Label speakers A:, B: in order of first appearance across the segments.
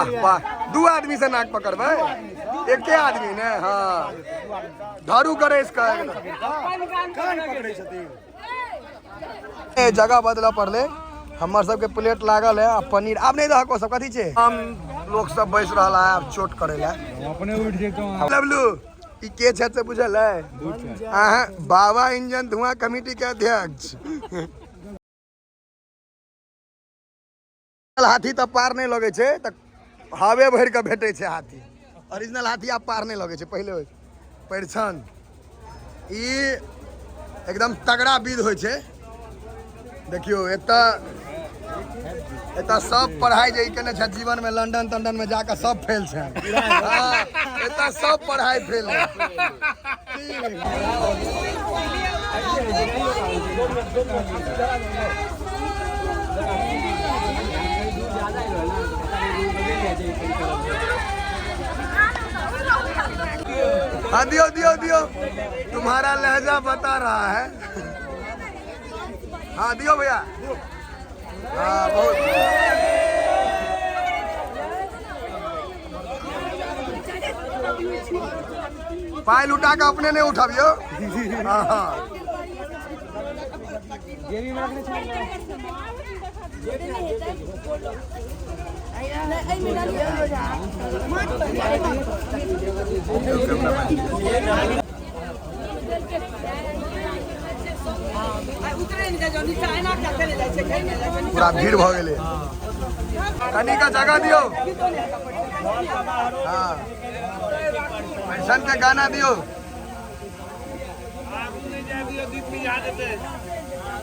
A: वाह वाह, दू आदमी से नाक पकड़बै, एके आदमी ने। हाँ, धरू करे इसका।
B: कान पकड़ै छथिन।
A: ए, जगह बदलऽ पड़लै। हमर सबके प्लेट लागल है आ पनीर आब नहीं दहको सब कथी छै। हम लोग सब बैस रहल है आब चोट करे ला।
B: अपने उठ जेतौ।
A: लवलू, ई के छै से बुझल है अहाँ? बाबा इंजन धुआं कमेटी के अध्यक्ष। हाथी तऽ पार नहि लगै छै, तऽ हवे भरि कऽ भेटै छै हाथी। ओरिजिनल हाथी आब पार नहि लगै छै, पहिले होइ परिछन। ई एकदम तगड़ा विध होइ छै। देखियौ, एतऽ एतऽ सब पढ़ाई जे केने छै जीवन में, लंदन तंडन में जाकऽ सब फेल छै। हाँ, एतऽ सब पढ़ाई फेल है। हाँ, दियो दियो दियो, तुम्हारा लहजा बता रहा है। हाँ, दियो भैया। हाँ, बहुत पाइ लुटा के अपने नहीं उठबियो। हाँ हाँ पूरा भीड़ भऽ गेलै। कनी का जगह दियौ। हाँ, पैसन के गाना दियौ।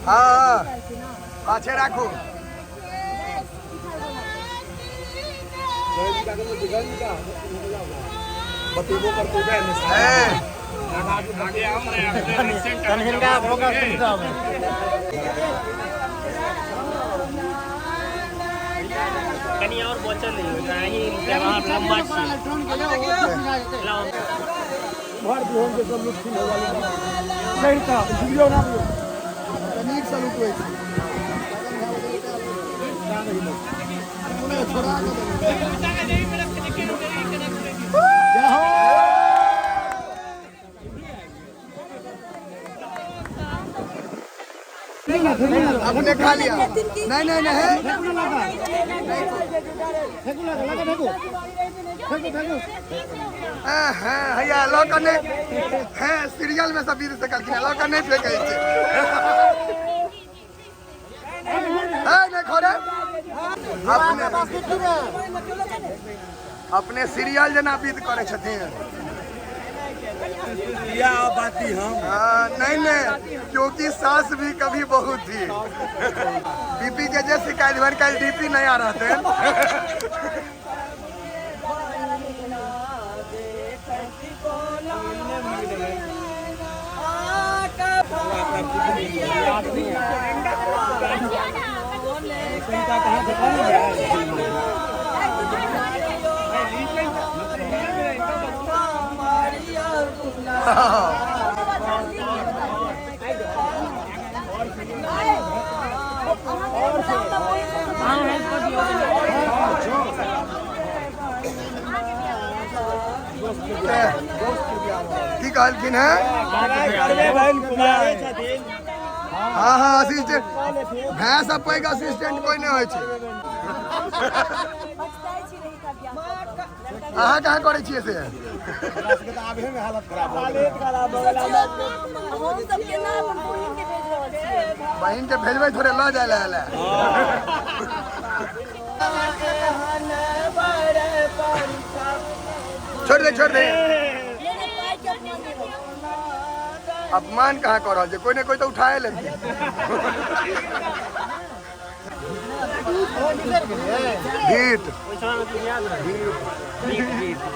A: हाँ हाँ, पाछे राखू। ए,
C: कनी और बचल नहीं, लंबा छी।
A: नीकसँ लुटबै छी। छोड़ा कऽ देबै। अपने खा लिया। नहीं नहीं नहीं, हाँ हाँ, हैया लऽ कऽ नहि है। सीरियल में सब वीर से कहलखिन लऽ कऽ नहि फेकै छै। है नहि खरे। अपने अपने सीरियल जेना विध करै छथिन।
B: बाती हम।
A: हाँ, नहीं नहीं, क्योंकि सास भी कभी बहू थी। बीपी के जे शिकायत भर कल डीपी नहीं आ रहे थे। की कहलखिन है? हाँ हाँ, असिस्टेंट भैंस आ पैघ असिस्टेंट कोई नहि होइ छै। अहाँ कहाँ करै छियै से?
D: हम सब केना अपन बहिन के भेज रहल छियै?
A: बहिन के भेजबै थोड़े, लऽ जाय लए लए। छोड़ दे, छोड़ दे।
D: पाइ के अपमान नहि होय।
A: अपमान कहाँ कऽ रहल छै? कोई ने कोई तऽ उठाए लेतै। भीट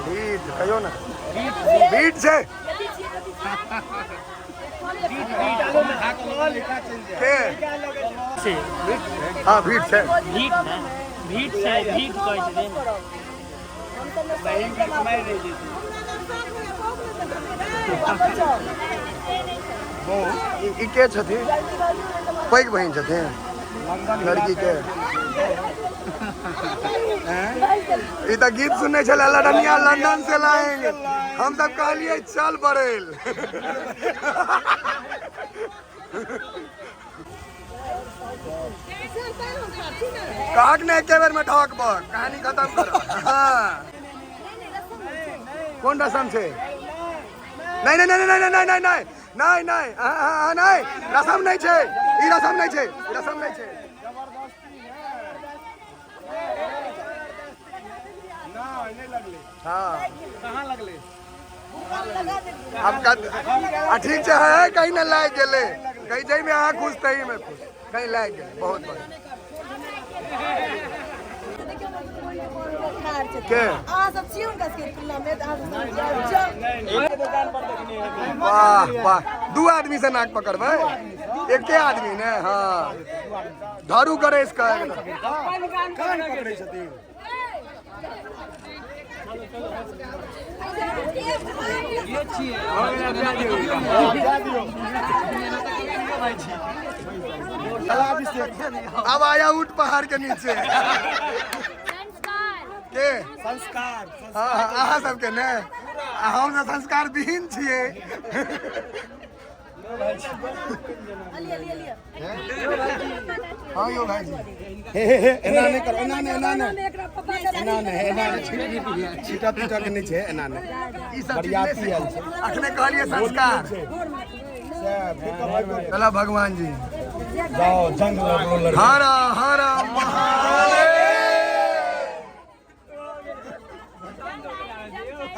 A: भीट कहियौ ने, भीट छै के? हाँ, भीट छै।
C: भीट ने, भीट छै, भीट कहै छथिन।
D: हम सब ने
A: ई के छथिन? पैघ बहिन छथिन लड़की के। ई तऽ गीत सुनने छलै लडनिया लंदन से लाएंगे, हम सब कहलिए चल बरेल। कहक ने एके बेर में ठक बक, कहानी खत्म करो। हाँ कोन रसम छै? नहीं नहीं नहीं नहीं नहीं नहीं नहीं नहीं नहीं हाँ नहीं, रसम नहीं छै, ई रसम नहीं छै, ई रसम नहीं छै। हाँ
B: कहाँ लगले?
A: अब ठीक छै, है कहीं ना लाग गेलै, कहीं जाहि में अहाँ खुश तही में खुश, कहीं लाग गेलै। बहुत बढ़िया। के वाह वाह, दू आदमी से नाक पकड़बै, एके आदमी ने। हाँ धरू करे इसका।
B: कान पकड़ै छथिन।
A: अब आया ऊँट पहाड़ के नीचे के
B: संस्कार।
A: हाँ अहाँ सबके ने, हम सब संस्कार विहीन छियै। हाँ यो भाईजी, हे हे हे, एना नहीं करो, एना नहीं, एना नहीं, एना नहीं, एना नहीं, छीटा पीटा के नहीं छै, एना नहीं। ई सब चीज नहीं सिखू। अखने कहलिए संस्कार। चला भगवान जी
B: जाओ जंग लड़ो लड़ो।
A: हर हर महादेव।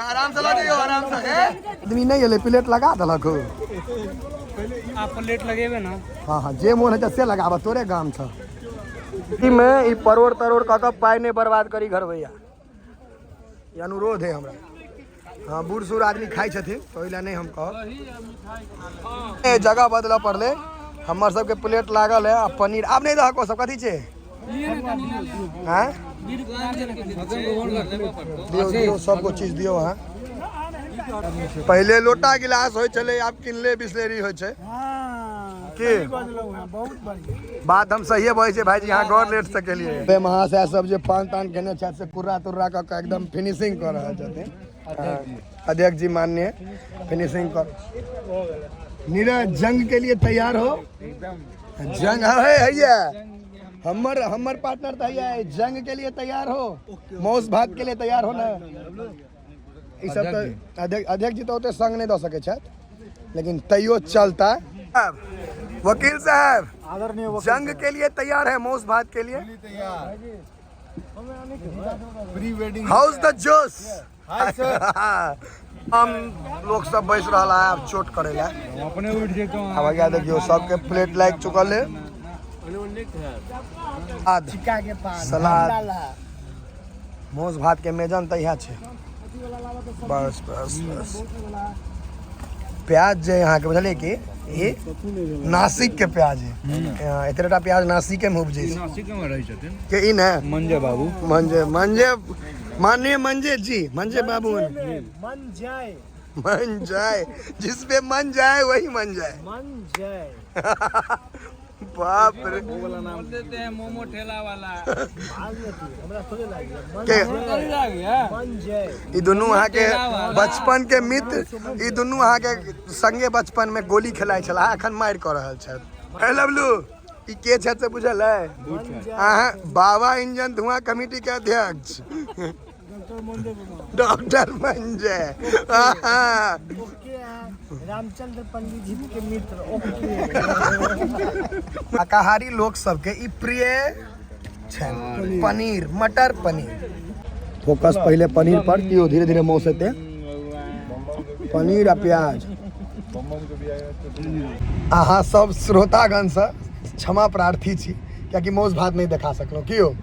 A: आराम से लऽ जइयो, आराम से। हे आदमी नहीं एलै, प्लेट लगा देलक हो।
C: आप प्लेट लगेबे ना?
A: हाँ हाँ, जे मोन है से लगाबऽ, तोरे गाम छ। ई में ई परोड़ तरोड़ कऽ कऽ पाइ नहि बर्बाद करी घर भैया, ई अनुरोध है हमरा। हाँ बूढ़ सूढ़ आदमी खाइ छथिन तऽ ओहि लए नहि हम कहब। जगह बदलऽ पड़लै, हमर सबके प्लेट लागल है आ पनीर आब नहि दहक। सब कथी छै? हाँ दियौ दियौ, सबको चीज दियौ। अहाँ पहिले लोटा गिलास होइ छलै, आब किनले बिसलेरी होइ छै। की बात हम सहिए बजै छियै भाईजी, अहाँ गौर लेट से केलिए। महाशय सब जे पान तान केने छथि से कुर्रा तुर्रा कऽ कऽ एकदम फिनिशिंग कऽ रहल छथिन। अध्यक्ष जी माननीय फिनिशिंग कर। नीरज जंग के लिए तैयार हो? जंग है हैया, हमर हमर पार्टनर तऽ हैया, जंग के लिए तैयार हो, मौस भात के लिए तैयार हो ना? ई सब तऽ अध्यक्ष जी तऽ ओते संग नहि दऽ सकै छथि, लेकिन तैयो चलता। वकील साहब जंग के लिए तैयार है, मौस भात के लिए?
B: Pre wedding.
A: हाउस द जोश। हम लोग सब बैस रहल है आब चोट करे ला।
B: अपने उठ जेतौ।
A: आब आगे देखियो सबके प्लेट लागि चुकल है। सलाद मौस भात के मेजन तऽ इएह छै। बस बस बस। प्याज जे अहाँके बुझलियै कि ई नासिक के प्याज है, एतरेटा प्याज नासिके में उपजै छै।
B: नासिक में रहै छथिन
A: के ई ने
B: मंजे बाबू।
A: मंजे मंजे माननीय मंजे जी, मंजे बाबू।
C: मन जाए,
A: मन जाए, जिस पे मन जाए वही मन जाए।
C: मन जाए।
A: बाप रे,
B: बोल देते हैं मोमो ठेला वाला।
A: के
C: मन जाए।
A: ई दुनू अहाँ के बचपन के मित्र, ई दुनू अहाँ के संगे बचपन में गोली खेलाइ छलाह, अखन मारि कऽ रहल छथि। हे लवलू, ई के छथि से बुझल है अहाँ? बाबा इंजन धुआं कमेटी के अध्यक्ष डॉक्टर मंजय।
C: रामचंद्र पंडित जी के मित्र। ओके।
A: शाकाहारी लोक सबके ई प्रिय छनि पनीर, मटर पनीर। फोकस पहिले पनीर पर दियौ, धीरे धीरे मौस हेतै। पनीर आ प्याज। अहाँ सब श्रोतागणसँ क्षमा प्रार्थी छी, कियाकि मौस भात नहि देखा सकलहुँ। कियो